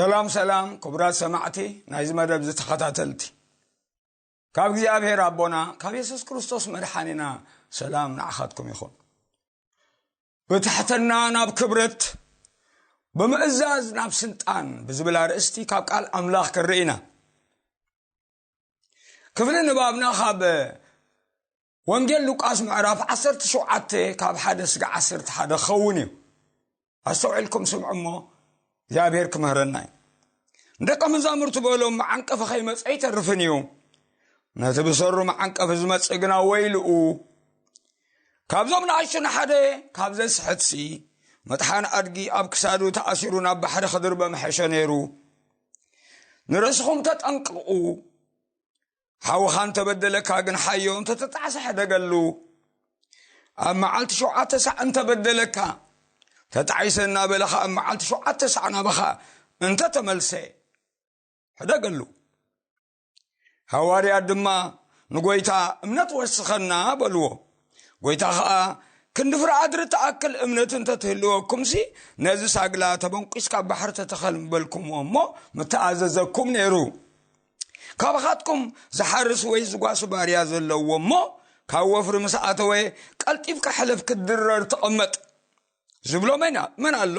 ሰላም ሰላም፣ ክቡራት ሰማዕቲ ናይዚ መደብ ዝተኸታተልቲ፣ ካብ እግዚኣብሔር ኣቦና ካብ የሱስ ክርስቶስ መድሓኒና ሰላም ንዓኻትኩም ይኹን። ብትሕትና ናብ ክብረት፣ ብምእዛዝ ናብ ስልጣን ብዝብል ኣርእስቲ ካብ ቃል ኣምላኽ ክንርኢ ኢና። ክፍሊ ንባብና ካብ ወንጌል ሉቃስ ምዕራፍ ዓሰርተ ሸውዓተ ካብ ሓደ ስጋ ዓሰርተ ሓደ ክኸውን እዩ። ኣስተውዒልኩም ስምዑ እሞ እግዚኣብሔር ክምህረና እዩ። ንደቀ መዛሙርቱ በሎም፣ መዓንቀፊ ከይመጸ ኣይተርፍን እዩ። ነቲ ብሰሩ መዓንቀፊ ዝመጽእ ግና ወይልኡ። ካብዞም ንኣሽቱ ንሓደ ካብ ዘስሕትሲ፣ መጥሓን ኣድጊ ኣብ ክሳዱ ተኣሲሩ ናብ ባሕሪ ክድርበ ምሐሸ ነይሩ። ንርእስኹም ተጠንቅቑ። ሓውኻ እንተበደለካ ግን ሓዮ እንተተጣዕሰ ሕደገሉ። ኣብ መዓልቲ ሸውዓተ ሳዕ እንተበደለካ፣ ተጣዒሰ እናበለኻ ኣብ መዓልቲ ሸውዓተ ሳዕ ናባኻ እንተተመልሰ ሕደገሉ። ሃዋርያት ድማ ንጎይታ፣ እምነት ወስኸና በልዎ። ጎይታ ኸኣ፣ ክንዲ ፍረ ኣድሪ ትኣክል እምነት እንተትህልወኩምሲ፣ ነዚ ሳግላ፣ ተበንቂስካ ኣብ ባሕሪ ተተኸል ምበልኩምዎ እሞ ምተኣዘዘኩም ነይሩ። ካባኻትኩም ዝሓርስ ወይ ዝጓሱ ባርያ ዘለዎ እሞ፣ ካብ ወፍሪ ምስ ኣተወ፣ ቀልጢፍካ ሕለፍ፣ ክትድረር ተቐመጥ ዝብሎ መን፣ መን ኣሎ?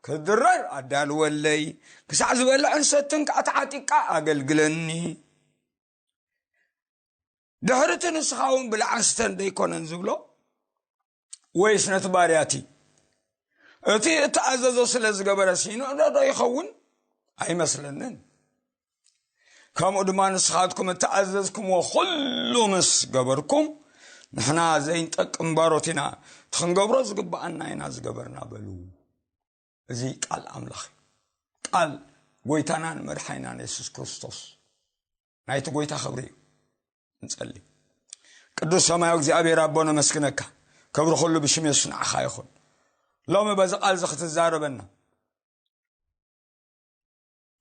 ክድረር ኣዳልወለይ፣ ክሳዕ ዝበልዕን ሰትን ከዓ ተዓጢቕካ ኣገልግለኒ። ድሕሪ እቲ ንስኻ እውን ብላዕን ስተን ደይኮነን ዝብሎ? ወይስ ነቲ ባርያ እቲ፣ እቲ እተኣዘዞ ስለ ዝገበረ ሲንእዶ ዶ ይኸውን? ኣይመስለንን። ከምኡ ድማ ንስኻትኩም እተኣዘዝኩምዎ ኩሉ ምስ ገበርኩም፣ ንሕና ዘይንጠቅም ባሮት ኢና፣ እቲ ክንገብሮ ዝግብኣና ኢና ዝገበርና በሉ። እዚ ቃል ኣምላኽ እዩ። ቃል ጎይታናን መድሓኒናን የሱስ ክርስቶስ። ናይቲ ጎይታ ክብሪ እዩ። ንጸሊ። ቅዱስ ሰማያዊ እግዚኣብሔር ኣቦ ነመስግነካ። ክብሪ ኩሉ ብሽም የሱስ ንዓኻ ይኹን። ሎሚ በዚ ቃል እዚ ክትዛረበና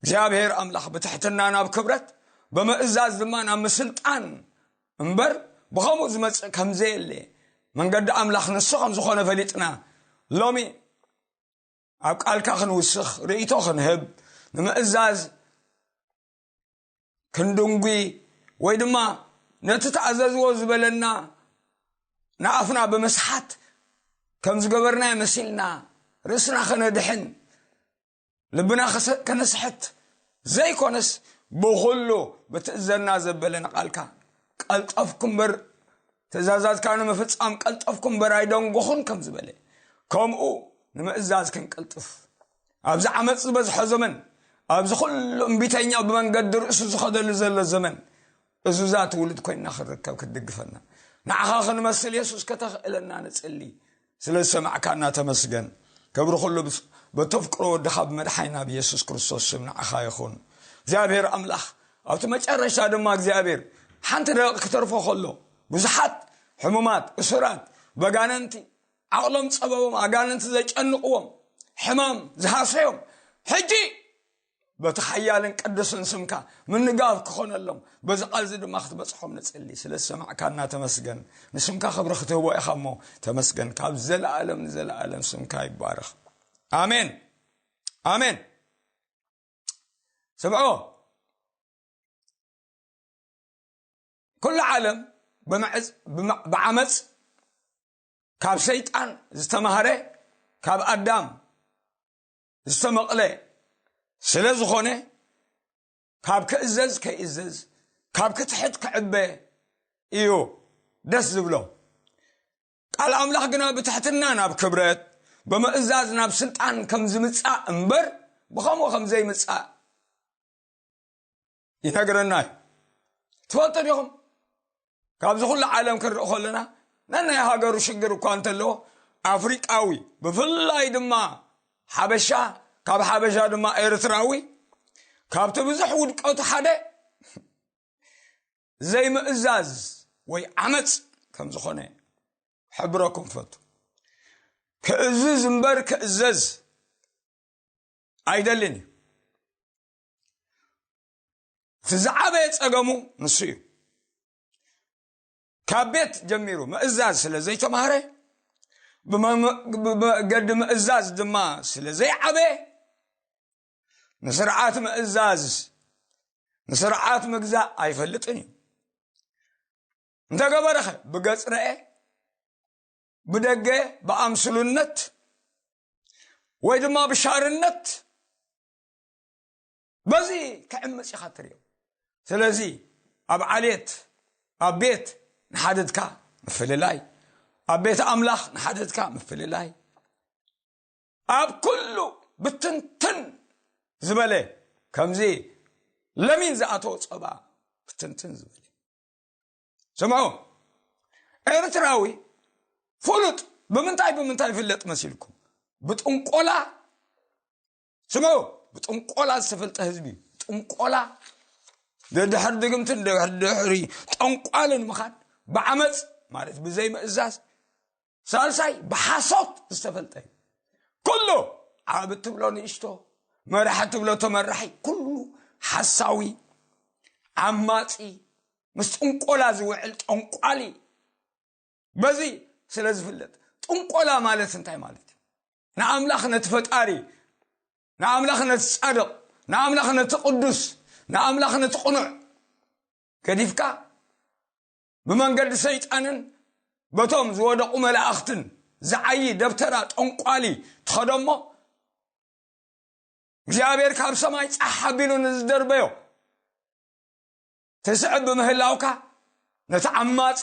እግዚኣብሔር ኣምላኽ ብትሕትና ናብ ክብረት፣ ብምእዛዝ ድማ ናብ ምስልጣን እምበር ብኸምኡ ዝመጽእ ከም ዘየለ መንገዲ ኣምላኽ ንሱ ከም ዝኾነ ፈሊጥና ሎሚ ኣብ ቃልካ ክንውስኽ፣ ርእይቶ ክንህብ፣ ንምእዛዝ ክንድንጉ ወይ ድማ ነቲ ተኣዘዝዎ ዝበለና ንኣፍና ብምስሓት ከም ዝገበርናዮ መሲልና ርእስና ከነድሕን ልብና ከሰ-፣ ከነስሕት ዘይኮነስ ብኹሉ ብትእዘና ዘበለ ንቓልካ ቀልጠፍኩ እምበር ትእዛዛትካ ንምፍጻም ቀልጠፍኩ እምበር ኣይደንጎኹን ከም ዝበለ ከምኡ ንምእዛዝ ክንቀልጥፍ ኣብዚ ዓመፅ ዝበዝሖ ዘመን ኣብዚ ኩሉ እምቢተኛ ብመንገዲ ርእሱ ዝኸደሉ ዘሎ ዘመን እዙዛ ትውልድ ኮይንና ክንርከብ ክትድግፈና ንዓኻ ክንመስል የሱስ ከተኽእለና ንፅሊ ስለ ዝሰማዕካና ተመስገን ክብሪ ኩሉ ብስ- በተፍቅሮ ወድኻ ብመድሓይና ብየሱስ ክርስቶስ ስም ንዓኻ ይኹን እግዚኣብሔር ኣምላኽ ኣብቲ መጨረሻ ድማ እግዚኣብሔር ሓንቲ ደቂቕ ክተርፎ ከሎ ብዙሓት ሕሙማት እሱራት በጋነንቲ ዓቕሎም ጸበቦም ኣጋንንቲ ዘጨንቕዎም ሕማም ዝሃሰዮም ሕጂ በቲ ሓያልን ቅዱስን ስምካ ምንጋፍ ክኾነሎም በዚ ቃልዚ ድማ ክትበጽሖም ንጽሊ ስለ ዝሰማዕካና ተመስገን ንስምካ ክብሪ ክትህቦ ኢኻ እሞ ተመስገን ካብ ዘለኣለም ንዘለኣለም ስምካ ይባረኽ ኣሜን ኣሜን ስምዖ ኩሉ ዓለም ብመዕዝ- ብመ- ብዓመፅ ካብ ሰይጣን ዝተማህረ ካብ ኣዳም ዝተመቕለ ስለ ዝኾነ ካብ ክእዘዝ ከይእዘዝ ካብ ክትሕት ክዕበ እዩ ደስ ዝብሎ ቃል ኣምላኽ ግና ብትሕትና ናብ ክብረት ብምእዛዝ ናብ ስልጣን ከም ዝምጻእ እምበር ብኸምኡ ከም ዘይምጻእ ይነግረና እዩ ትፈልጡ ዲኹም ካብዚ ኩሉ ዓለም ክንርኢ ከለና ነናይ ሃገሩ ሽግር እኳ እንተለዎ ኣፍሪቃዊ ብፍላይ ድማ ሓበሻ ካብ ሓበሻ ድማ ኤርትራዊ ካብቲ ብዙሕ ውድቀቱ ሓደ ዘይምእዛዝ ወይ ዓመፅ ከም ዝኾነ ሕብረኩም ፈቱ ክእዝዝ እምበር ክእዘዝ ኣይደልን እዩ እቲ ዝዓበየ ጸገሙ ንሱ እዩ ካብ ቤት ጀሚሩ ምእዛዝ ስለ ዘይተማህረ ብመገዲ ምእዛዝ ድማ ስለ ዘይዓበየ ንስርዓት ምእዛዝ፣ ንስርዓት ምግዛእ ኣይፈልጥን እዩ። እንተገበረኸ ብገጽ ረኤ፣ ብደገ ብኣምስሉነት ወይ ድማ ብሻርነት በዚ ክዕምጽ ኢኻ ትርእዮ። ስለዚ ኣብ ዓሌት፣ ኣብ ቤት ንሓድትካ ምፍልላይ፣ ኣብ ቤት ኣምላኽ ንሓድትካ ምፍልላይ፣ ኣብ ኩሉ ብትንትን ዝበለ፣ ከምዚ ለሚን ዝኣተወ ጸባ ብትንትን ዝበለ። ስምዑ፣ ኤርትራዊ ፍሉጥ ብምንታይ ብምንታይ ይፍለጥ መሲልኩም? ብጥንቆላ። ስምዑ፣ ብጥንቆላ ዝተፈልጠ ህዝቢ እዩ። ጥንቆላ፣ ደድሕሪ ድግምትን ደድሕሪ ድሕሪ ጠንቋልን ምኻን፣ ብዓመፅ ማለት ብዘይምእዛዝ፣ ሳልሳይ ብሓሶት ዝተፈልጠ እዩ። ኩሉ ዓብ ትብሎ ንእሽቶ፣ መራሕ ትብሎ ተመራሒ፣ ኩሉ ሓሳዊ፣ ዓማፂ፣ ምስ ጥንቆላ ዝውዕል ጠንቋሊ። በዚ ስለ ዝፍለጥ፣ ጥንቆላ ማለት እንታይ ማለት እዩ? ንኣምላኽ ነቲ ፈጣሪ፣ ንኣምላኽ ነቲ ጻድቕ፣ ንኣምላኽ ነቲ ቅዱስ፣ ንኣምላኽ ነቲ ቅኑዕ ገዲፍካ፣ ብመንገዲ ሰይጣንን በቶም ዝወደቑ መላእኽትን ዝዓዪ ደብተራ ጠንቋሊ ትኸዶ እሞ፣ እግዚኣብሔር ካብ ሰማይ ጻሕ ኣቢሉ ንዝደርበዮ ትስዕብ ብምህላውካ፣ ነቲ ዓማጺ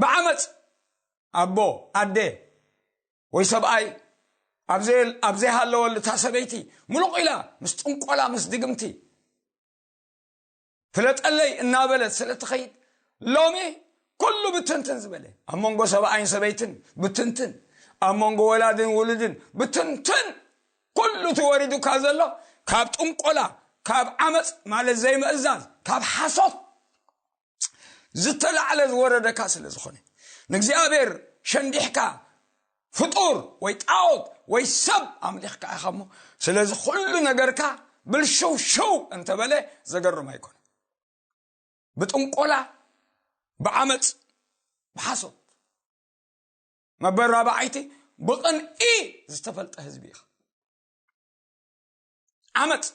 ብዓመጽ፣ ኣቦ፣ ኣደ ወይ ሰብኣይ ኣብ ዘይ-፣ ኣብ ዘይሃለወሉ፣ እታ ሰበይቲ ምሉቕ ኢላ ምስ ጥንቆላ፣ ምስ ድግምቲ ፍለጠለይ እናበለት ስለ ትኸይድ፣ ሎሚ ኩሉ ብትንትን ዝበለ፣ ኣብ መንጎ ሰብኣይን ሰበይትን ብትንትን፣ ኣብ መንጎ ወላድን ውሉድን ብትንትን፣ ኩሉ እቲ ወሪዱካ ዘሎ ካብ ጥንቆላ፣ ካብ ዓመፅ ማለት ዘይምእዛዝ፣ ካብ ሓሶት ዝተላዕለ ዝወረደካ ስለ ዝኾነ፣ ንእግዚኣብሔር ሸንዲሕካ ፍጡር ወይ ጣዖት ወይ ሰብ ኣምሊኽካ ኢኻ እሞ፣ ስለዚ ኩሉ ነገርካ ብልሽውሽው እንተበለ ዘገርም ኣይኮነ። ብጥንቆላ፣ ብዓመፅ፣ ብሓሶት፣ መበል ራብዓይቲ ብቕንኢ ዝተፈልጠ ህዝቢ ኢኻ። ዓመፅ።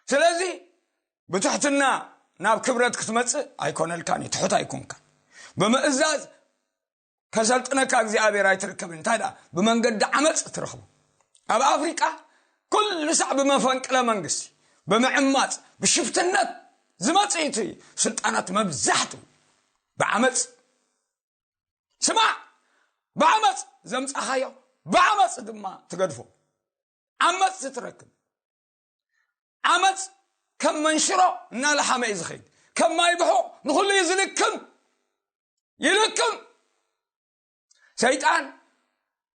ስለዚ ብትሕትና ናብ ክብረት ክትመፅእ ኣይኮነልካን እዩ፣ ትሑት ኣይኮንካን። ብምእዛዝ ከሰልጥነካ እግዚኣብሔር ኣይትርከብን። እንታይ ደኣ ብመንገዲ ዓመፅ ትረኽቦ። ኣብ ኣፍሪቃ ኩሉ ሳዕ ብመፈንቅለ መንግስቲ፣ ብምዕማፅ፣ ብሽፍትነት ዝመፅእ እቲ ስልጣናት መብዛሕትኡ ብዓመፅ። ስማዕ፣ ብዓመፅ ዘምፃኻዮ ብዓመፅ ድማ ትገድፎ። ዓመፅ ትረክብ። ዓመፅ ከም መንሽሮ እናለሓመ እዩ ዝኸይድ። ከም ማይ ብሑቕ ንኹሉ እዩ ዝልክም። ይልክም። ሰይጣን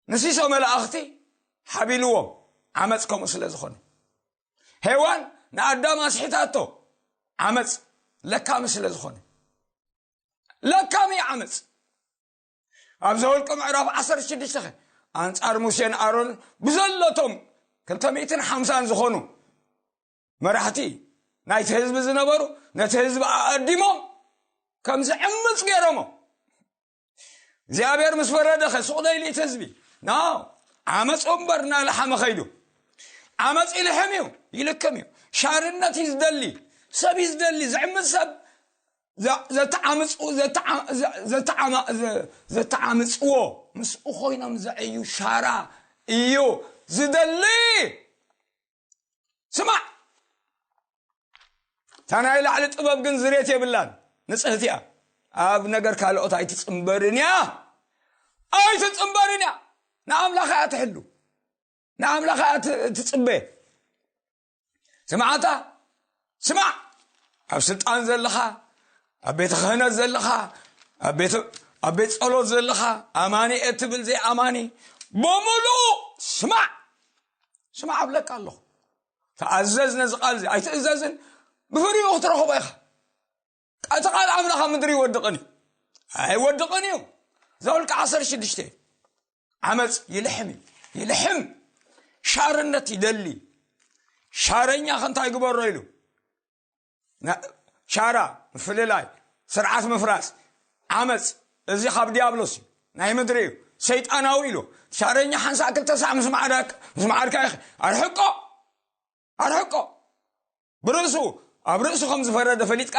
ንሲሶ መላእኽቲ ሓቢልዎም፣ ዓመፅ ከምኡ ስለ ዝኾነ። ሄዋን ንኣዳም ኣስሒታቶ፣ ዓመፅ ለካሚ ስለ ዝኾነ። ለካሚ ዓመፅ። ኣብ ዘኍልቁ ምዕራፍ ዓሰርተ ሽዱሽተ ኸ፣ ኣንጻር ሙሴን ኣሮንን ብዘለቶም ክልተ ሚእትን ሓምሳን ዝኾኑ መራሕቲ ናይቲ ህዝቢ ዝነበሩ፣ ነቲ ህዝቢ ኣቐዲሞም ከም ዝዕምፅ ገይሮሞ። እግዚኣብሔር ምስ ፈረደ ኸ፣ ሱቕ ዶ ኢሉ እቲ ህዝቢ? ኖ፣ ዓመፁ እምበር እናለሓመ ኸይዱ። ዓመፅ ይልሕም እዩ፣ ይልክም እዩ። ሻርነት እዩ ዝደሊ፣ ሰብ እዩ ዝደሊ፣ ዝዕምፅ ሰብ ዘ-፣ ዘተዓምፁ-፣ ዘተዓ-፣ ዘ-፣ ዘተዓማ-፣ ዘ-፣ ዘተዓምፅዎ፣ ምስኡ ኮይኖም ዘዕዩ ሻራ እዩ ዝደሊ። ስማዕ፣ እታ ናይ ላዕሊ ጥበብ ግን ዝሬት የብላን፣ ንጽህቲ እያ። ኣብ ነገር ካልኦት ኣይትጽምበርን እያ፣ ኣይትጽምበርን እያ። ንኣምላኽ እያ ትሕሉ፣ ንኣምላኽ እያ ት-፣ ትጽበ። ስምዓታ፣ ስማዕ፣ ኣብ ስልጣን ዘለኻ፣ ኣብ ቤተ ክህነት ዘለኻ፣ ኣብ ቤተ-፣ ኣብ ቤት ጸሎት ዘለኻ፣ ኣማኒ እየ ትብል ዘይኣማኒ፣ ብምሉኡ ስማዕ። ስማዕ እብለካ ኣለኹ። ተኣዘዝ ነዚ ቃል እዚ። ኣይትእዘዝን፣ ብፍሪኡ ክትረኽቦ ኢኻ። እቲ ቃል ኣምላኽ ኣብ ምድሪ ይወድቕን እዩ። ኣይወድቕን እዩ። ዘውልቂ ዓሰርተ ሽዱሽተ። ዓመፅ ይልሕም እዩ። ይልሕም። ሻርነት ይደሊ። ሻረኛ ከ እንታይ ግበሮ ኢሉ? ና-፣ ሻራ፣ ምፍልላይ፣ ስርዓት ምፍራስ፣ ዓመፅ፣ እዚ ካብ ዲያብሎስ እዩ። ናይ ምድሪ እዩ። ሰይጣናዊ ኢሉ። ሻረኛ ሓንሳእ ክልተ ሳዕ ምስ ማዕዳክ ምስ ማዕድካ ኢኺ። ኣርሕቆ ኣርሕቆ። ብርእሱ ኣብ ርእሱ ከም ዝፈረደ ፈሊጥካ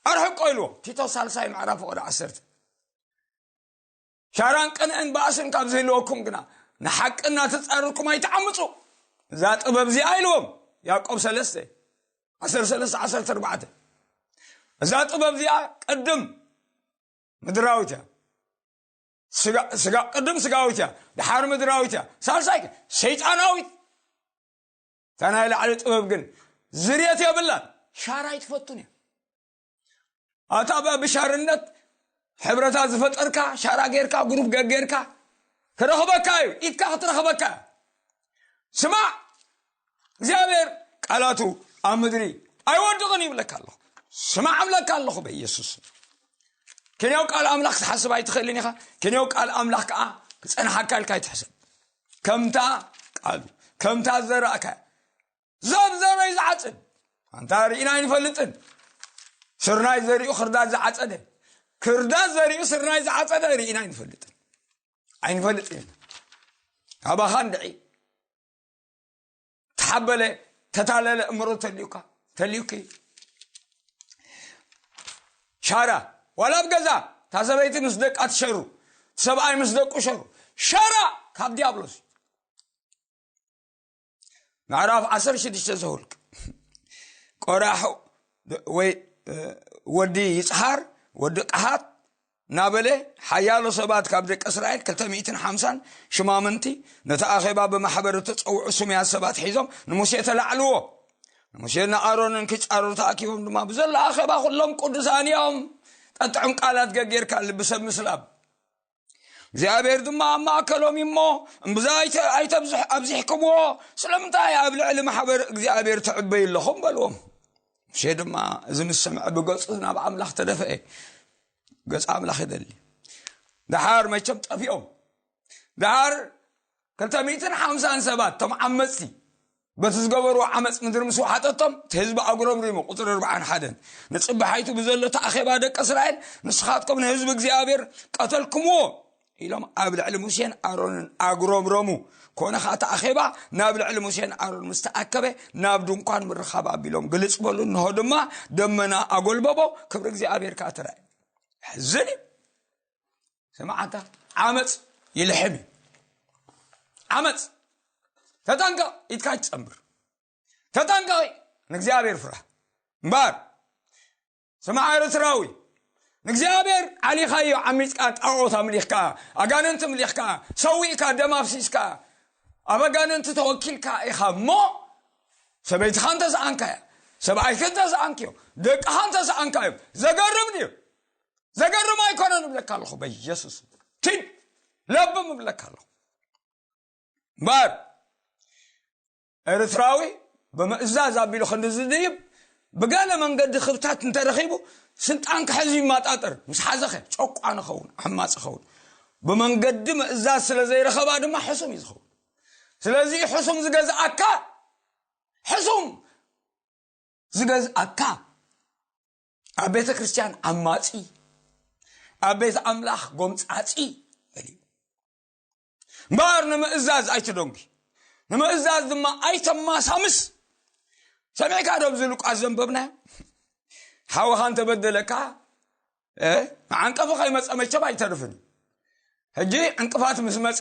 ኣርሕቆ ኢልዎ። ቲቶ ሳልሳይ ምዕራፍ ወደ ዓሰርተ። ሻራን ቅንዕን ባእስን ካብ ዝህልወኩም ግና ንሓቂ እናተጻረርኩም ኣይትዓምጹ። እዛ ጥበብ እዚኣ ኢልዎም። ያዕቆብ ሰለስተ ዓሰርተ ሰለስተ ዓሰርተ ኣርባዕተ። እዛ ጥበብ እዚኣ ቅድም ምድራዊት እያ። ስጋ ስጋ ቅድም ስጋዊት እያ፣ ድሓር ምድራዊት እያ፣ ሳልሳይ ሰይጣናዊት። እታ ናይ ላዕሊ ጥበብ ግን ዝርየት የብላን። ሻራ ኣይትፈቱን እያ። ኣታ ብ- ብሻርነት ሕብረታት ዝፈጠርካ ሻራ ጌርካ ግሩፕ ገ- ጌርካ ክረኽበካ እዩ፣ ኢድካ ክትረኽበካ እያ። ስማዕ፣ እግዚኣብሔር ቃላቱ ኣብ ምድሪ ኣይወድቕን ይብለካ ኣለኹ። ስማዕ እብለካ ኣለኹ በኢየሱስ። ክንያው ቃል ኣምላኽ ክትሓስብ ኣይትኽእልን ኢኻ። ክንያው ቃል ኣምላኽ ከዓ ክጸንሓካ ኢልካ ኣይትሕሰብ። ከምታ ቃሉ ከምታ ዘራእካ ዛብ ዘረይ ዝዓጽድ ኣንታ ርኢና ኣይንፈልጥን። ስርናይ ዘሪኡ ክርዳድ ዝዓጸደ፣ ክርዳድ ዘሪኡ ስርናይ ዝዓጸደ ርኢና ኣይንፈልጥን። ኣይንፈልጥን ኢና። ካባኻ እንድዒ ተሓበለ ተታለለ እምሮ ተልዩካ ተልዩኪ። ሻራ ዋላ ኣብ ገዛ እታ ሰበይቲ ምስ ደቃ ትሸሩ፣ እቲ ሰብኣይ ምስ ደቁ ሸሩ። ሻራ ካብ ዲያብሎስ እዩ። ምዕራፍ ዓሰርተ ሽዱሽተ ዘሁልቅ። ቆራሑ ወይ ወዲ ይጽሓር ወዲ ቀሃት እናበለ ሓያሎ ሰባት ካብ ደቂ እስራኤል ክልተ ሚእትን ሓምሳን ሽማምንቲ ነቲ ኣኼባ ብማሕበር እተጸውዑ ስሙያት ሰባት ሒዞም ንሙሴ ተላዕልዎ። ንሙሴን ንኣሮንን ክጻረሩ ተኣኪቦም ድማ ብዘሎ ኣኼባ ኩሎም ቅዱሳን እዮም። ጠጥዑም ቃላት ገጌርካ ልቢ ሰብ ምስላብ። እግዚኣብሔር ድማ ኣብ ማእከሎም እሞ እምብዛ ኣይተ- ኣይተብዝሕ ኣብዚሕክምዎ ስለምንታይ ኣብ ልዕሊ ማሕበር እግዚኣብሔር ትዕበዩ ኣለኹም በልዎም። ሙሴ ድማ እዚ ምስ ሰምዐ ብገጹ ናብ ኣምላኽ ተደፍአ። ገጽ ኣምላኽ ይደሊ። ደሓር መቸም ጠፊኦም። ደሓር ክልተ ሚእትን ሓምሳን ሰባት እቶም ዓመፅቲ በቲ ዝገበርዎ ዓመፅ ምድሪ ምስ ወሓጠቶም እቲ ህዝቢ ኣጉረምሪሙ። ቁፅሪ ኣርባዓን ሓደን ንፅባሓይቱ ብዘሎ እቲ ኣኼባ ደቂ እስራኤል ንስኻትኩም ንህዝቢ እግዚኣብሔር ቀተልኩምዎ ኢሎም ኣብ ልዕሊ ሙሴን ኣሮንን ኣጉረምረሙ። ኮነ ኸዓ እቲ ኣኼባ ናብ ልዕሊ ሙሴን ኣሮን ምስ ተኣከበ ናብ ድንኳን ምርኻብ ኣቢሎም ግልጽ በሉ። እንሆ ድማ ደመና ኣጎልበቦ፣ ክብሪ እግዚኣብሔር ከዓ ተራእየ። ሕዝን እዩ። ስምዓታ ዓመፅ ይልሕም እዩ። ዓመፅ ተጠንቀቕ፣ ኢድካ ይትፀምብር። ተጠንቀቒ፣ ንእግዚኣብሔር ፍራ እምበር። ስማዕ ኤርትራዊ፣ ንእግዚኣብሔር ዓሊኻዮ ዓሚፅካ ጣዖት ኣምሊኽካ ኣጋንንቲ ምሊኽካ ሰዊእካ ደም ኣፍሲስካ ኣብ ኣጋንንቲ ተወኪልካ ኢኻ እሞ ሰበይትኻ እንተሰኣንካያ ሰብኣይክ እንተሰኣንክዮ ደቅኻ እንተሰኣንካዮም ዘገርም ድዩ? ዘገርም ኣይኮነን እብለካ ኣለኹ በኢየሱስ ኪድ ለብም እብለካ ኣለኹ። እምበር ኤርትራዊ ብምእዛዝ ኣቢሉ ክንዲ ዝድይብ ብገለ መንገዲ ክብታት እንተረኺቡ ስልጣን ክሕዝ ይማጣጠር። ምስ ሓዘኸ ጨቋኒ ኸውን ዓማፂ ኸውን ብመንገዲ ምእዛዝ ስለ ዘይረኸባ ድማ ሕሱም እዩ ዝኸውን። ስለዚ ሕሱም ዝገዝኣካ ሕሱም ዝገዝኣካ ኣብ ቤተ ክርስቲያን ዓማፂ ኣብ ቤት ኣምላኽ ጎምፃፂ በል እዩ። እምበኣር ንምእዛዝ ኣይትደንጉ፣ ንምእዛዝ ድማ ኣይተማሳምስ። ሰሚዕካ ዶ ኣብዚ ሉቃስ ዘንበብናዮ? ሓውኻ እንተበደለካ መዓንቀፊ ከይመፀ መቸም ኣይተርፍን እዩ። ሕጂ ዕንቅፋት ምስ መፀ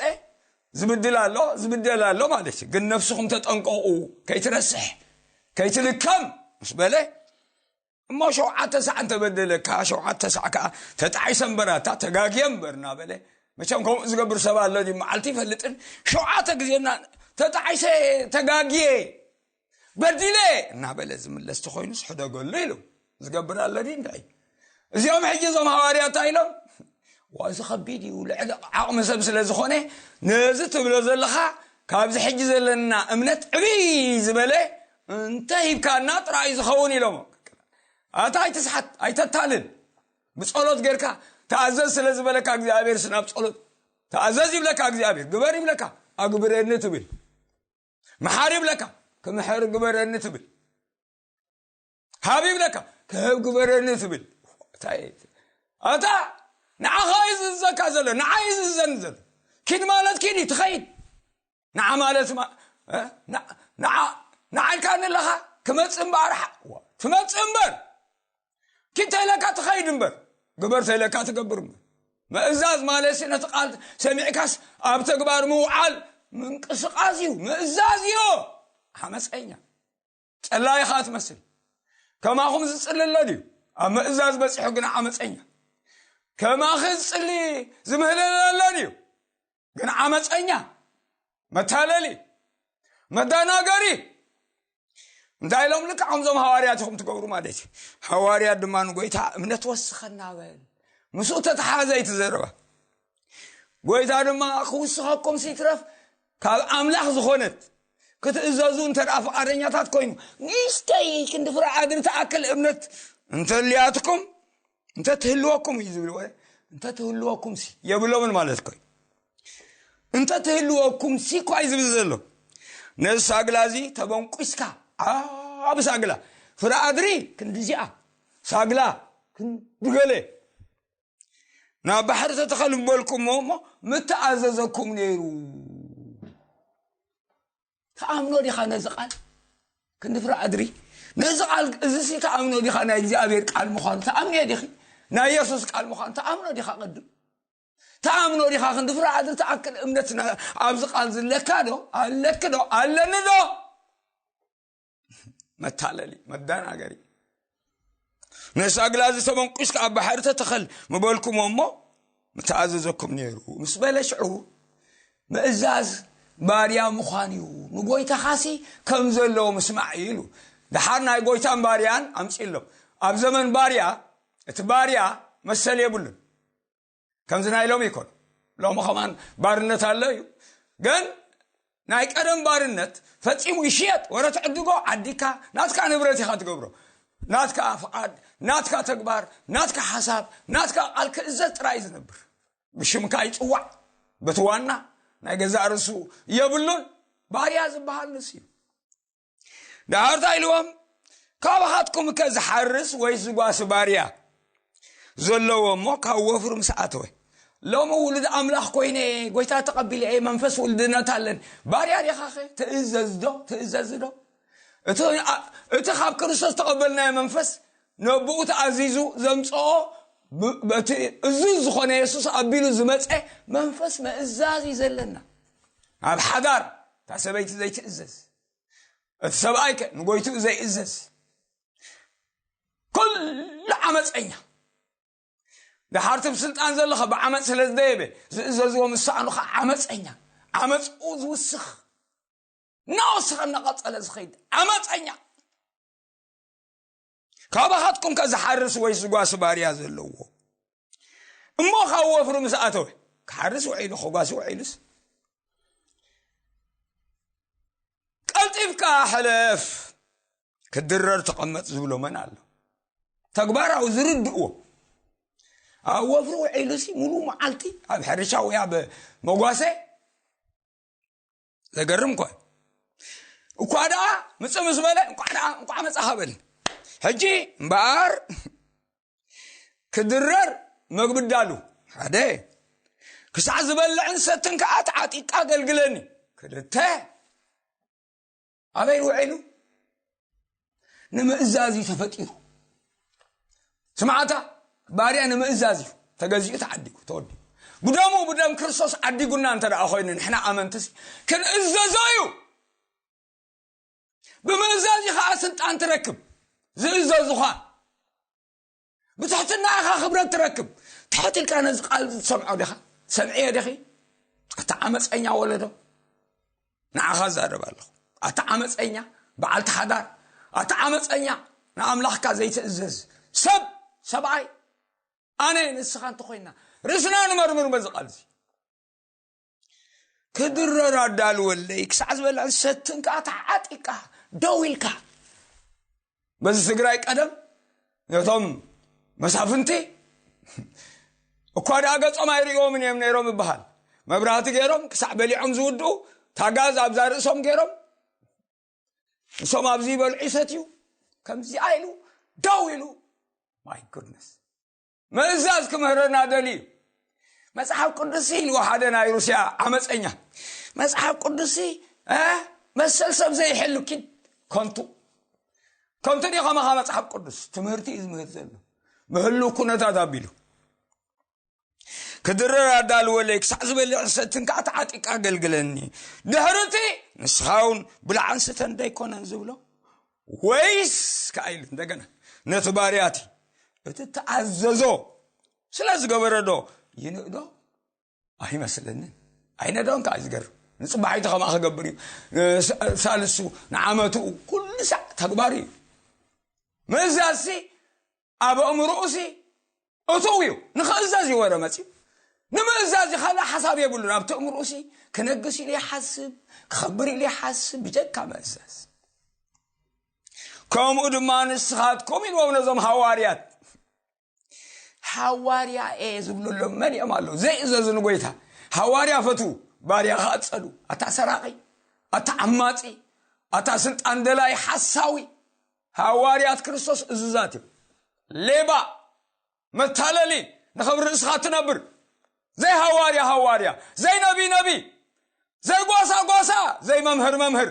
ዝብድል ኣሎ ዝብደል ኣሎ ማለት እዩ። ግን ነፍስኹም ተጠንቀቑ፣ ከይትረስሕ ከይትልከም ምስ በለ እሞ ሸውዓተ ሳዕ እንተበደለካ ሸውዓተ ሳዕ ከዓ ተጣዒሰ እምበራታ ተጋግየ እምበር እናበለ መቸም ከምኡ ዝገብር ሰብ ኣሎ ድዩ? መዓልቲ ይፈልጥን ሸውዓተ ግዜና ተጣዒሰ ተጋግየ በዲለ እናበለ ዝምለስ ተኮይኑስ ሕደገሉ ኢሉ ዝገብር ኣሎ ድዩ? እንታይ እዚኦም ሕጂ እዞም ሃዋርያ እንታይ ኢሎም? ዋ እዚ ከቢድ እዩ፣ ልዕሊ ዓቕሚ ሰብ ስለ ዝኾነ ነዚ ትብሎ ዘለኻ ካብዚ ሕጂ ዘለና እምነት ዕብይ ዝበለ እንተ ሂብካና ጥራይ ዝኸውን ኢሎም። ኣታ ኣይትስሓት ኣይተታልል። ብጸሎት ጌርካ ተኣዘዝ ስለ ዝበለካ እግዚኣብሔር ስናብ ጸሎት ተኣዘዝ ይብለካ እግዚኣብሔር፣ ግበር ይብለካ ኣግብረኒ ትብል፣ መሓር ይብለካ ክምሕር ግበረኒ ትብል፣ ሃብ ይብለካ ክህብ ግበረኒ ትብል። ኣታ ንዓኻ እዩ ዝእዘካ ዘሎ፣ ንዓ እዩ ዝእዘኒ ዘሎ። ኪድ ማለት ኪድ እዩ ትኸይድ። ንዓ ማለት ማ- እ? ንዓ- ንዓ- ንዓልካ ንለኻ ክመጽእ እምበር ሓ- ትመጽእ እምበር ኪድ ተይለካ ትኸይድ እምበር ግበር ተይለካ ትገብር እምበር። ምእዛዝ ማለት ነቲ ቃል ሰሚዕካስ ኣብ ተግባር ምውዓል ምንቅስቃስ እዩ። ምእዛዝ እዩ። ዓመፀኛ ጸላኢ ኸዓ ትመስል። ከማኹም ዝጽሊ ኣሎ ድዩ? ኣብ ምእዛዝ በጺሑ ግን ዓመጸኛ። ከማኺ ዝጽሊ ዝምህለል ኣሎ ድዩ? ግን ዓመጸኛ፣ መታለሊ፣ መዳናገሪ። እንታይ ኢሎም? ልክዕ ከምዞም ሃዋርያት ኢኹም ትገብሩ ማለት እዩ። ሃዋርያት ድማ ንጎይታ እምነት ወስኸና በል። ምስኡ ተተሓዘ እዩ እቲ ዘረባ። ጎይታ ድማ ክውስኸኩም ሲትረፍ ካብ ኣምላኽ ዝኾነት ክትእዘዙ እንተ ደኣ ፍቓደኛታት ኮይኑ፣ ንእሽተይ ክንዲ ፍረ ኣድሪ ትኣክል እምነት እንተልያትኩም እንተ ትህልወኩም እዩ ዝብል ወረ እንተ ትህልወኩም ሲ የብሎምን ማለት ኮይኑ እንተ ትህልወኩም ሲ እኳ እዩ ዝብል ዘሎ። ነዚ ሳግላ እዚ ተበንቁስካ ኣብ ሳግላ ፍረ ኣድሪ ክንዲዚኣ ሳግላ ክንድገለ ናብ ባሕሪ ተተኸል ምበልኩሞ እሞ ምተኣዘዘኩም ነይሩ። ተኣምኖ ዲኻ ነዚ ቃል ክንዲ ፍረ ኣድሪ ነዚ ቃል እዚ ሲ ተኣምኖ ዲኻ ናይ እግዚኣብሔር ቃል ምዃኑ ተኣምኖ ዲኺ ናይ የሱስ ቃል ምዃኑ ተኣምኖ ዲኻ ቅድም ተኣምኖ ዲኻ ክንዲ ፍረ ኣድሪ ተኣክል እምነት ና- ኣብዚ ቃል ዝለካ ዶ ኣለኪ ዶ ኣለኒ ዶ መታለሊ መዳናገሪ ነሳግላ ዝተበንቁስ ከኣ ባሕሪ ተተኸል ምበልኩሞ እሞ ምተኣዘዘኩም ነይሩ ምስ በለ ሽዑ ምእዛዝ ባርያ ምዃን እዩ። ንጎይታኻሲ ከም ዘለዎ ምስማዕ እዩ ኢሉ። ደሓር ናይ ጎይታን ባርያን ኣምፂሎም። ኣብ ዘመን ባርያ እቲ ባርያ መሰል የብሉን። ከምዚ ናይ ሎሚ ይኮን። ሎሚ ከማን ባርነት ኣሎ እዩ። ግን ናይ ቀደም ባርነት ፈጺሙ ይሽየጥ። ወረ ትዕድጎ ዓዲካ ናትካ ንብረት ኢኻ ትገብሮ። ናትካ ፍቓድ፣ ናትካ ተግባር፣ ናትካ ሓሳብ፣ ናትካ ቃል ክእዘዝ ጥራይ ዝነብር። ብሽምካ ይጽዋዕ። በቲ ዋና ናይ ገዛእ ርእሱ የብሉን። ባርያ ዝበሃል ንሱ እዩ። ደሓር እንታይ ኢልዎም? ካባኻትኩም ከ ዝሓርስ ወይ ዝጓሲ ባርያ ዘለዎ እሞ ካብ ወፍሪ ምስ ኣተወ ሎሚ ውሉድ ኣምላኽ ኮይነ ጎይታ ተቐቢለ እየ መንፈስ ውልድነት ኣለን ባርያ ዲኻኸ ትእዘዝ ዶ ትእዘዝ ዶ እቲ ኣ- እቲ ካብ ክርስቶስ ተቐበልናዮ መንፈስ ነብኡ ተኣዚዙ ዘምፅኦ ብ- በቲ እዙዝ ዝኾነ የሱስ ኣቢሉ ዝመፀ መንፈስ መእዛዝ እዩ ዘለና ኣብ ሓዳር እታ ሰበይቲ ዘይትእዘዝ እቲ ሰብኣይ ከ ንጎይትኡ ዘይእዘዝ ኩሉ ዓመፀኛ ደሓርቲ ብስልጣን ዘለኸ ብዓመፅ ስለ ዝደየበ ዝእዘዝዎ ምሳኣኑ ከዓ ዓመፀኛ ዓመፅኡ ዝውስኽ እናወሰኸ እናቐፀለ ዝኸይድ ዓመፀኛ ካባኻትኩም ከ ዝሓርስ ወይ ዝጓሲ ባርያ ዘለዎ እሞ ካብ ወፍሪ ምስ ኣተወ ክሓርስ ውዒሉ ክጓሲ ውዒሉስ ቀልጢፍካ ሕለፍ ክትድረር ተቐመጥ ዝብሎ መን ኣሎ ተግባራዊ ዝርድእዎ ኣብ ወፍሪ ውዒሉሲ ሙሉ መዓልቲ ኣብ ሕርሻ ወይ ኣብ መጓሰ ዘገርም እኳ እኳ ደኣ ምጽእ ምስ በለ እንኳዕ ደኣ እንኳዕ መጻኻ በል ሕጂ እምበኣር ክድረር መግቢ ዳሉ ሓደ ክሳዕ ዝበልዕን ሰትን ከዓ ተዓጢቃ ኣገልግለኒ ክልተ ኣበይ ውዒሉ ንምእዛዝ እዩ ተፈጢሩ ስምዓታ ባርያ ንምእዛዝ እዩ ተገዚኡ ተዓዲጉ ተወዲኡ ብደሙ ብደም ክርስቶስ ዓዲጉና እንተ ደኣ ኮይኑ ንሕና ኣመንትስ ክንእዘዞ እዩ ብምእዛዝ ከዓ ስልጣን ትረክብ ዝእዘዙኻ ብትሕትና ኢኻ ክብረት ትረክብ ትሕት ኢልካ ነዚ ቃል ዝሰምዖ ዲኻ ሰምዕዮ ዲኺ ኣታ ዓመፀኛ ወለዶ ንዓኻ ዛረብ ኣለኹ ኣታ ዓመፀኛ በዓልቲ ሓዳር ኣታ ዓመፀኛ ንኣምላኽካ ዘይትእዘዝ ሰብ ሰብኣይ ኣነ ንስኻ እንተኮይና ርእስና ንመርምር በዚ ቃል እዚ ክድረር ኣዳልወለይ ክሳዕ ዝበልዕን ሰትን ከዓ ተዓጢቃ ደው ኢልካ በዚ ትግራይ ቀደም ነቶም መሳፍንቲ እኳ ደኣ ገጾም ኣይርእዮምን እዮም ነይሮም ይበሃል መብራህቲ ገይሮም ክሳዕ በሊዖም ዝውድኡ ታጋዝ ኣብዛ ርእሶም ገይሮም ንሶም ኣብዚ ይበልዑ ይሰትዩ ከምዚኣ ኢሉ ደው ኢሉ my goodness ምእዛዝ ክምህረና ደልዩ መጽሓፍ ቅዱስ ኢልዎ ሓደ ናይ ሩስያ ዓመፀኛ፣ መጽሓፍ ቅዱስ መሰል ሰብ ዘይሕልኪን ከንቱ። ከንቱ ድዩ ከማኻ መጽሓፍ ቅዱስ? ትምህርቲ እዩ ዝምህር ዘሎ። ብህሉ ኩነታት ኣቢሉ ክድረር ኣዳልወለይ፣ ክሳዕ ዝበልዕ ሰትን ከዓ ተዓጢቃ ኣገልግለኒ። ድሕርቲ ንስኻ እውን ብልዓን ስተን ደይኮነን ዝብሎ? ወይስ ከዓ ኢሉ እንደገና ነቲ ባርያቲ እቲ ተኣዘዞ ስለ ዝገበረ ዶ ይንእዶ? ኣይመስለንን። ኣይነዶን ከዓ ዝገርም ንፅባሒቱ ከማ ክገብር እዩ። ሳልሱ ንዓመቱ ኩሉ ሳዕ ተግባሩ እዩ። ምእዛዝሲ ኣብ ኣእምሮኡሲ እትው እዩ። ንኽእዘዝ እዩ ወረ መፅዩ። ንምእዛዝ እዩ ካልእ ሓሳብ የብሉን። ኣብቲ ኣእምሮኡሲ ክነግስ ኢሉ ይሓስብ፣ ክኸብር ኢሉ ይሓስብ ብጀካ ምእዛዝ። ከምኡ ድማ ንስኻትኩም ኢልዎም ነዞም ሃዋርያት። ሃዋርያ እየ ዝብለሎም መን እዮም ኣለዉ? ዘይእዘዙ ንጎይታ። ሃዋርያ ፈትዉ፣ ባርያ ክኣጸሉ። ኣታ ሰራቒ፣ ኣታ ዓማጺ፣ ኣታ ስልጣን ደላይ ሓሳዊ። ሃዋርያት ክርስቶስ እዙዛት እዮም። ሌባ፣ መታለሊ፣ ንኽብሪ ርእስኻ ትነብር። ዘይ ሃዋርያ ሃዋርያ፣ ዘይ ነቢ ነቢ፣ ዘይ ጓሳ ጓሳ፣ ዘይ መምህር መምህር።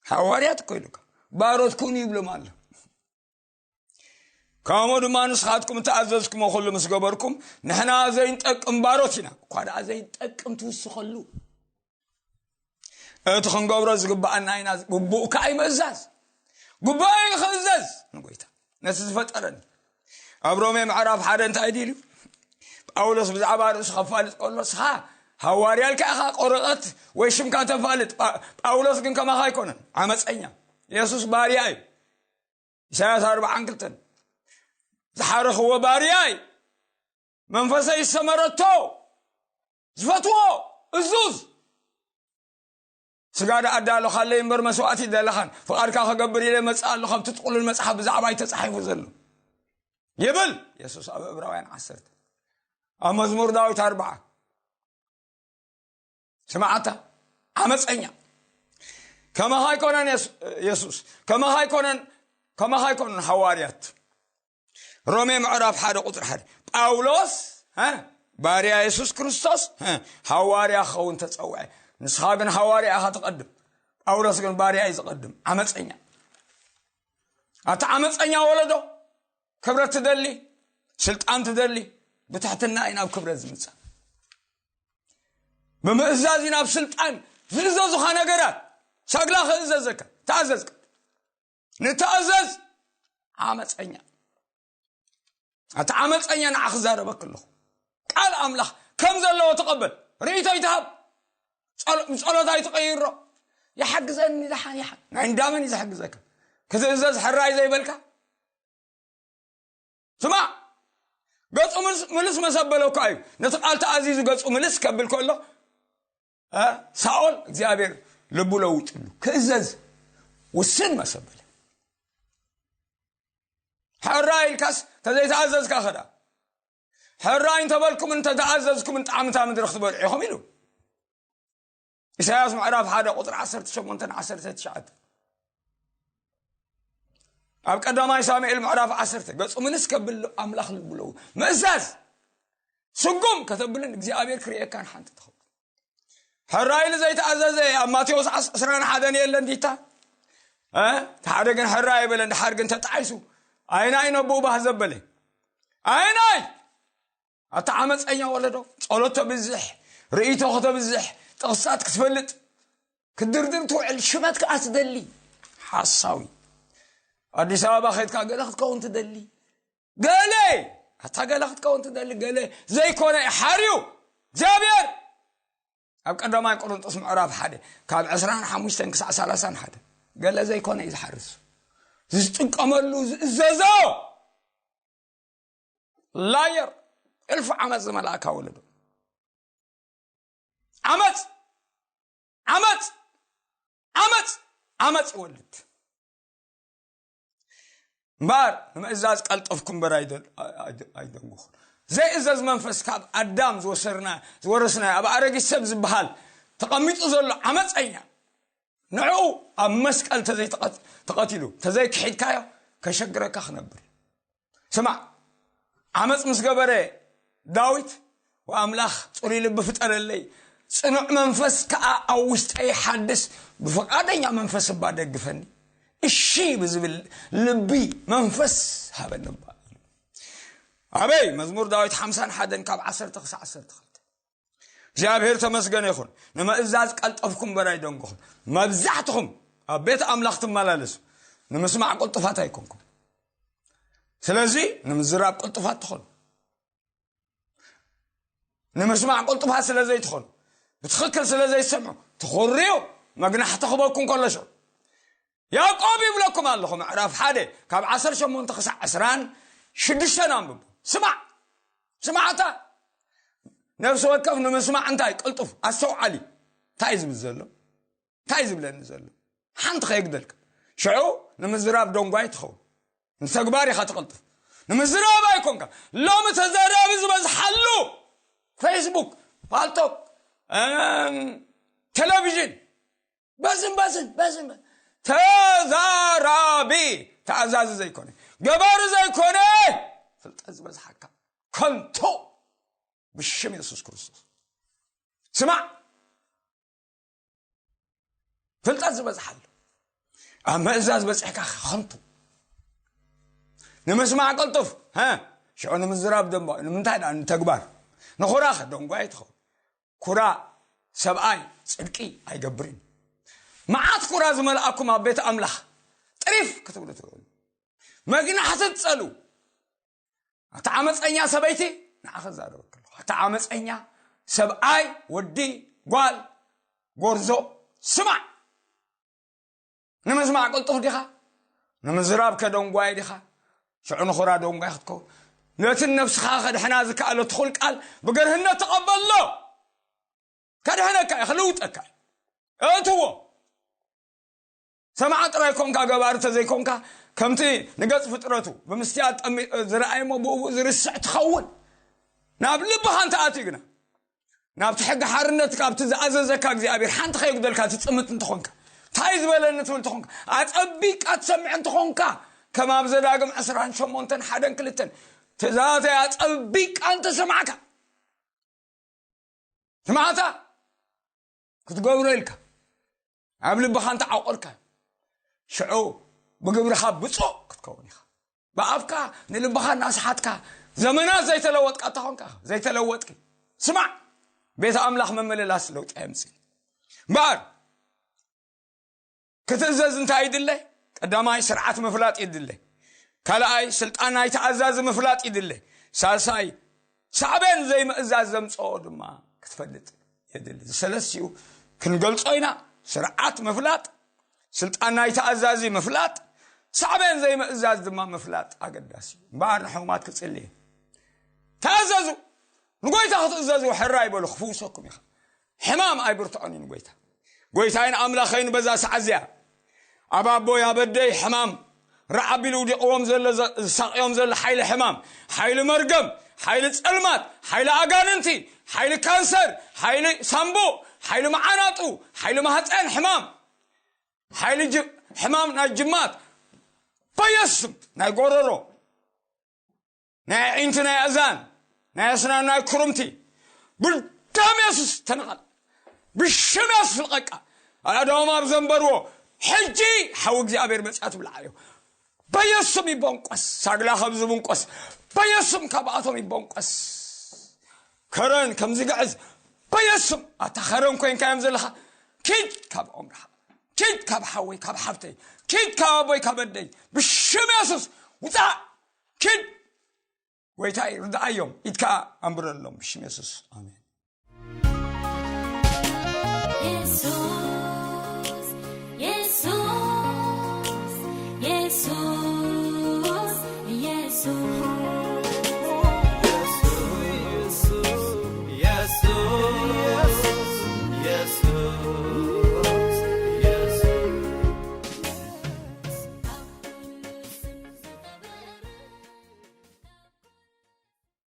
ሃዋርያት እኮ ኢሉካ፣ ባሮት ኩኑ ይብሎም ኣሎ። ከምኡ ድማ ንስኻትኩም እተኣዘዝኩሞ ኩሉ ምስ ገበርኩም፣ ንሕና ዘይንጠቅም ባሮት ኢና። እኳ ደኣ ዘይንጠቅም ትውስኸሉ። እቲ ክንገብሮ ዝግብኣና ኢና፣ ግቡእ ከኣ እዩ ምእዛዝ። ግቡእ እዩ ክእዘዝ ንጎይታ፣ ነቲ ዝፈጠረኒ። ኣብ ሮሜ ምዕራፍ ሓደ እንታይ ድዩ ኢሉ? ጳውሎስ ብዛዕባ ርእሱ ከፋልጥ ከሎ፣ "ንስኻ ሃዋርያ ኢልካ ኢኻ ቆረቐት ወይ ሽምካ ተፋልጥ፣ ጳ-፣ ጳውሎስ ግን ከማኻ ኣይኮነን፣ ዓመፀኛ። የሱስ ባርያ እዩ። ኢሳያስ ኣርብዓን ክልተን ዝሓረኽዎ ባርያ እዩ። መንፈሰይ ዝሰመረቶ፣ ዝፈትዎ፣ እዙዝ። ስጋ ደኣ ኣዳለኻለይ እምበር መስዋእቲ ደለኻን፣ ፍቓድካ ክገብር ኢለ መጽእ ኣለኹ፣ ኣብቲ ጥቕሉል መጽሓፍ ብዛዕባይ ተጻሒፉ ዘሎ" ይብል የሱስ ኣብ ዕብራውያን ዓሰርተ። ኣብ መዝሙር ዳዊት ኣርብዓ። ስማዓታ፣ ዓመፀኛ። ከማኻ ኣይኮነን የሱ-፣ የሱስ። ከማኻ ኣይኮነን፣ ከማኻ ኣይኮነን ሃዋርያት። ሮሜ ምዕራፍ ሓደ ቁፅሪ ሓደ። ጳውሎስ፣ እ፣ ባርያ የሱስ ክርስቶስ፣ እ፣ ሃዋርያ ክኸውን ተጸውዐ። ንስኻ ግን ሃዋርያ ኢኻ ትቐድም። ጳውሎስ ግን ባርያ እዩ ዝቐድም። ዓመፀኛ። ኣታ ዓመፀኛ ወለዶ፣ ክብረት ትደሊ፣ ስልጣን ትደሊ፣ ብትሕትና እዩ ናብ ክብረት ዝምጻእ። ብምእዛዝ እዩ ናብ ስልጣን ዝእዘዙኻ ነገራት። ሳግላ ክእዘዘካ፣ ተኣዘዝካ። ንተኣዘዝ። ዓመፀኛ። ኣታ ዓመፀኛ፣ ንዓ ክዛረበክ ኣለኹ። ቃል ኣምላኽ ከም ዘለዎ ተቐበል። ርእይቶ ይትሃብ። ጸሎ-፣ ጸሎት ኣይትቐይሮ። ይሓግዘኒ ደሓን ይሓ-፣ ናይ እንዳመን እዩ ዝሕግዘካ? ክትእዘዝ ሕራይ ዘይበልካ? ስማዕ፣ ገጹ ምልስ፣ ምልስ መሰበለኳ እዩ። ነቲ ቃል ተኣዚዙ ገጹ ምልስ ከብል ከሎ፣ እ፣ ሳኦል እግዚኣብሔር ልቡ ለውጥሉ። ክእዘዝ ውስን መሰበለ። ሕራይ ኢልካስ ተዘይተኣዘዝካ ኸዳ። ሕራይ እንተበልኩምን እንተተኣዘዝኩምን ጣዕምታ ምድሪ ክትበልዑ ኢኹም ኢሉ። ኢሳያስ ምዕራፍ ሓደ ቁፅሪ ዓሰርተ ሸሞንተን ዓሰርተ ትሽዓተ። ኣብ ቀዳማይ ሳሙኤል ምዕራፍ ዓሰርተ ገጹ ምልስ ከብል ኣምላኽ ልቡ ለውጥ። ምእዛዝ ስጉም ከተብልን እግዚኣብሔር ክርእየካን ሓንቲ ትኸውን። ሕራይ ኢሉ ዘይተኣዘዘ ኣብ ማቴዎስ ዓስ-፣ ዕስራን ሓደን የለን ዲታ? እ? እቲ ሓደ ግን ሕራይ ኣይበለን፣ ድሓር ግን ተጣዒሱ። ኣይናይ ነብኡ ባህ ዘበለ። ኣይናይ! ኣታ ዓመፀኛ ወለዶ፣ ጸሎት ተብዝሕ፣ ርእይቶ ከተብዝሕ፣ ጥቕስታት ክትፈልጥ፣ ክትድርድር ትውዕል፣ ሽመት ከኣ ትደሊ። ሓሳዊ። ኣዲስ ኣበባ ኸይድካ ገለ ክትከውን ትደሊ። ገለ፣ ኣታ ገለ ክትከውን ትደሊ፣ ገለ ዘይኮነ እዩ ሓርዩ እግዚኣብሔር። ኣብ ቀዳማይ ቆሮንጦስ ምዕራፍ ሓደ ካብ ዕስራን ሓሙሽተን ክሳዕ ሰላሳን ሓደ፣ ገለ ዘይኮነ እዩ ዝሓርስ። ዝጥቀመሉ፣ ዝእዘዞ። ላየር፣ እልፊ ዓመፅ ዝመልኣካ ወለዶ። ዓመፅ፣ ዓመፅ፣ ዓመፅ፣ ዓመፅ ይወልድ። እምበኣር ንምእዛዝ ቀልጠፍኩ እምበር ኣይደ-፣ ኣይደ-፣ ኣይደንጉኹን። ዘይእዘዝ መንፈስ ካብ ኣዳም ዝወሰርና-፣ ዝወረስናዮ ኣብ ኣረጊት ሰብ ዝበሃል ተቐሚጡ ዘሎ ዓመፀኛ፣ ንዕኡ ኣብ መስቀል ተዘይተቐት-፣ ተቐቲሉ፣ ተዘይክሒድካዮ ከሸግረካ ክነብር። ስማዕ፣ ዓመፅ ምስ ገበረ ዳዊት፣ "ወኣምላኽ ጽሩይ ልቢ ፍጠረለይ፣ ጽኑዕ መንፈስ ከኣ ኣብ ውሽጠይ ሓድስ፣ ብፍቓደኛ መንፈስ እባ ደግፈኒ፣ እሺ ብዝብል ልቢ መንፈስ ሃበኒ እባ" ኢሉ። ኣበይ? መዝሙር ዳዊት ሓምሳን ሓደን ካብ ዓሰርተ ክሳዕ ዓሰርተ ክልተ። እግዚኣብሔር ተመስገነ ይኹን። ንምእዛዝ ቀልጠፍኩም እምበር ኣይደንጎኹም። መብዛሕትኹም ኣብ ቤት ኣምላኽ ትመላለሱ፣ ንምስማዕ ቅልጡፋት ኣይኮንኩም። ስለዚ ንምዝራብ ቅልጡፋት ትኾኑ። ንምስማዕ ቅልጡፋት ስለ ዘይትኾኑ፣ ብትኽክል ስለ ዘይሰምዑ፣ ትኹርዩ፣ መግናሕቲ ክበኩም ከሎ ሽዑ። ያዕቆብ ይብለኩም ኣለኹ፣ ምዕራፍ ሓደ ካብ ዓሰርተ ሸሞንተ ክሳዕ ዕስራን ሽዱሽተን ኣንብቡ። ስማዕ፣ ስማዕታ። ነፍሲ ወከፍ ንምስማዕ እንታይ ቅልጡፍ ኣስተውዓሊ። እንታይ ዝብል ዘሎ? እንታይ ዝብለኒ ዘሎ? ሓንቲ ከየግደልካ። ሽዑ ንምዝራብ ደንጓይ ትኸውን። ንተግባር ኢኻ ትቕልጥፍ። ንምዝራብ ኣይኮንካ። ሎሚ ተዛራቢ ዝበዝሓሉ ፌስቡክ፣ ፓልቶክ፣ እም፣ ቴሌቪዥን፣ በዝን፣ በዝን፣ በዝን፣ በዝን። ተዛራቢ፣ ተኣዛዚ ዘይኮነ፣ ገባሪ ዘይኮነ፣ ፍልጠት ዝበዝሓካ ከንቱ፣ ብሽም የሱስ ክርስቶስ። ስማዕ፣ ፍልጠት ዝበዝሓሉ። ኣብ ምእዛዝ በጺሕካ ከንቱ። ንምስማዕ ቅልጡፍ፣ ሀ፣ ሽዑ ንምዝራብ ደንጓ፣ ንምንታይ ደኣ? ንተግባር። ንኹራኸ ደንጓይ ትኸውን። ኩራ ሰብኣይ ጽድቂ ኣይገብርን። መዓት ኩራ ዝመልኣኩም ኣብ ቤት ኣምላኽ ጥሪፍ ክትብሉ ትኽእሉ። መግናሕቲ ትጸሉ። ኣታ ዓመፀኛ ሰበይቲ፣ ንዓኸ ዛረበክ ኣለኹ። ኣታ ዓመፀኛ ሰብኣይ፣ ወዲ፣ ጓል፣ ጎርዞ፣ ስማዕ። ንምስማዕ ቅልጡፍ ዲኻ? ንምዝራብ ከደንጓይ ዲኻ? ሽዑ ንኹራ ደንጓይ ክትከውን። ነቲ ነብስኻ ከድሕና ዝከኣለ ትኹል ቃል ብገርህነት ተቐበሎ። ከድሕነካ እዩ፣ ክልውጠካ እዩ። እእትዎ። ሰማዓ ጥራይ ኮንካ፣ ገባሪ ተዘይኮንካ፣ ከምቲ ንገጽ ፍጥረቱ ብምስትያት ጠሚ-፣ ዝረኣየ እሞ ብኡ ዝርስዕ ትኸውን። ናብ ልብኻ እንተ ኣትዩ ግና፣ ናብቲ ሕጊ ሓርነት፣ ካብቲ ዝኣዘዘካ እግዚኣብሔር ሓንቲ ከየጉደልካ ትጽምት እንተኾንካ፣ እንታይ ዝበለኒ ትብል እንተኾንካ፣ ኣጸቢቃ ትሰምዕ እንተኾንካ፣ ከም ኣብ ዘዳግም ዕስራን ሸሞንተን ሓደን ክልተን፣ ትእዛዛተይ ኣጸቢቃ እንተሰማዕካ፣ ስማዕታ ክትገብሮ ኢልካ ኣብ ልብኻ እንተዓቆርካ፣ ሽዑ ብግብርኻ ብፁዕ ክትከውን ኢኻ። ብኣፍካ ንልብኻ እናሰሓትካ ዘመናት ዘይተለወጥካ እንተኾንካ፣ ዘይተለወጥኪ፣ ስማዕ፣ ቤት ኣምላኽ መመለላስ ለውጢ ኣየምጽእን። እምበኣር ክትእዘዝ እንታይ ይድለ? ቀዳማይ ስርዓት ምፍላጥ ይድለ። ካልኣይ ስልጣን ናይ ተኣዛዚ ምፍላጥ ይድለ። ሳልሳይ ሳዕቤን ዘይምእዛዝ ዘምጽኦ ድማ ክትፈልጥ የድሊ። እዚ ሰለስቲኡ ክንገልጾ ኢና። ስርዓት ምፍላጥ፣ ስልጣን ናይ ተኣዛዚ ምፍላጥ፣ ሳዕቤን ዘይምእዛዝ ድማ ምፍላጥ ኣገዳሲ እዩ። እምበኣር ንሕሙማት ክጽሊ እየ። ተኣዘዙ። ንጎይታ ክትእዘዙ ሕራይ በሉ፣ ክፍውሰኩም ኢኻ። ሕማም ኣይብርትዖን እዩ ንጎይታ። ጎይታይን ኣምላኸይን በዛ ሰዓት እዚኣ ኣብ ኣቦይ ኣብ ኣደይ ሕማም ረዓብ ኢሉ ውዲቕዎም ዘሎ፣ ዘ-፣ ዝሳቕዮም ዘሎ ሓይሊ ሕማም፣ ሓይሊ መርገም፣ ሓይሊ ጸልማት፣ ሓይሊ ኣጋንንቲ፣ ሓይሊ ካንሰር፣ ሓይሊ ሳምቡእ፣ ሓይሊ መዓናጡ፣ ሓይሊ ማህፀን ሕማም፣ ሓይሊ ጅ-፣ ሕማም ናይ ጅማት፣ በየሱስ ስም ናይ ጎረሮ፣ ናይ ኣዒንቲ፣ ናይ ኣእዛን፣ ናይ ኣስናን፣ ናይ ኩርምቲ፣ ብደም የሱስ ተነቐል። ብሽም የሱስ ልቐቃ። ኣዳም ኣብ ዘንበርዎ፣ ሕጂ ሓዊ እግዚኣብሔር መጽያ ትብልዓ እዩ። በየሱም ይቦንቆስ፣ ሳግላ ካብ ዝብንቆስ፣ በየሱም ካብኣቶም ይቦንቆስ። ከረን ከምዚ ግዕዝ፣ በየሱም ኣታ ከረን ኮይንካ እዮም ዘለኻ። ኪድ ካብ ኦምርኻ፣ ኪድ ካብ ሓወይ፣ ካብ ሓብተይ፣ ኪድ ካብ ኣቦይ፣ ካብ ኣደይ፣ ብሽም የሱስ ውፃእ። ኪድ። ጎይታይ ርድኣዮም፣ ኢድካ ኣንብረሎም ብሽም የሱስ። ኣሜን።